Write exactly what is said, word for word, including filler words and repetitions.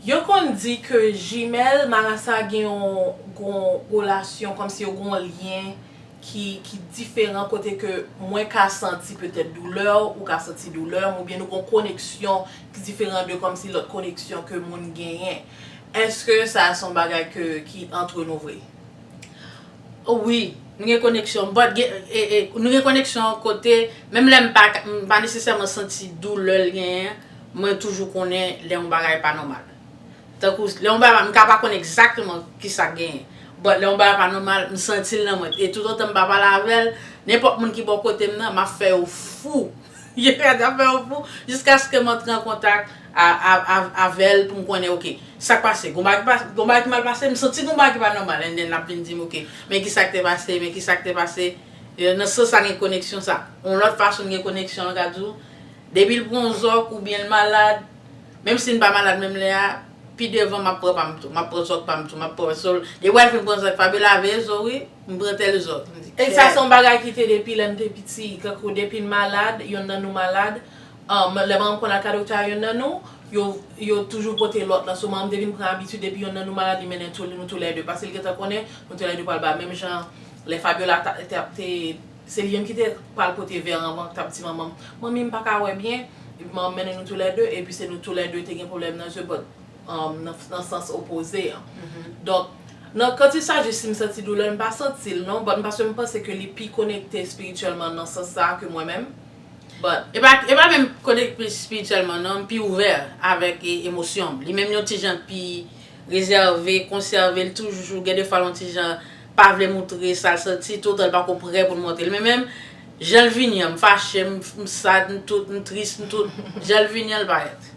Yo konn di ke jimèl, marasa gen yon, yon relasyon, kòmsi yo gen yon lyen ki, ki diferan, kote ke mwen ka santi petèt doulè w, ou ka santi doulè m, oubyen nou gen yon koneksyon ki diferan de kòmsi lòt koneksyon ke moun genyen. Èske sa se yon bagay ke, ki antre nou vre? Wi, nou gen koneksyon. But gen, e, e, nou gen koneksyon kote, menm lè m pa, m pa nesesèman santi doulè l genyen, mwen toujou konnen lè yon bagay pa nòmal. Tankou, lè yon bagay, m ka pa konn egzakteman kisa k genyen. But lè yon bagay pa nòmal, m santi l nan mwen. E toutotan m pa pale avè l, nenpòt moun ki bò kote m nan, m ap fè yo fou. Yo ka ap fè yo fou jiskaske m antre an kontak a, a, a, avè l pou m konnen, ok, sa k pase? Gon bagay ki pa, gon bagay ki mal pase? M santi gon bagay ki pa nòmal, and then l ap vin di m, ok, men kisa k te pase, men kisa k te pase. E, nan sans sa gen koneksyon sa. Yon lòt fason gen koneksyon an ka di w, depi l pran zòk oubyen l malad, menm si n pa malad menm lè a, pi devan m ap pran pa m tou, m ap pran zòk pa m tou, m ap pran so l. Depi w al fin pran zòk, Fabiola veye zo wi, m pran tèl zòk. M di, E sa se yon bagay ki te depi lè m te piti, kankou depi n malad, yonn nan nou malad, um, lè manman m konn al ka doktè a yonn nan nou, yo, yo toujou pote lòt lan. So manman m te vin pran abitid depi yonn nan nou malad, li mennen tou, nou toulède. Paske li gentan konnen nou toulède pral ba menm jan lè Fabiola ta, te, te, se li menm ki te pral pote vè anvan, k t ap di manman m, manmi m pa ka wè byen, epi manman m mennen nou toulède, epi se nou toulède te gen pwoblèm nan zye, but um, nan, nan sans opoze an. Donk, nan kanti sa, jis si m santi doulè, m pa santi l non, but m paske m panse ke li pi konekte espirityèlman nan sans sa ke mwen menm. But E pa, e pa menm konekte espirityèlman non, m pi ouvè avèk e, emosyon m. Li menm yon ti jan pi rezève, konsève, l toujou gen de fwa l yon ti jan pa vle moutre sa l santi, toutan l pako prè pou l montre l. Men menm, jan l vini an, m fache, m, m sad, m tout, m tris, m tout, jan l vini an, l parèt.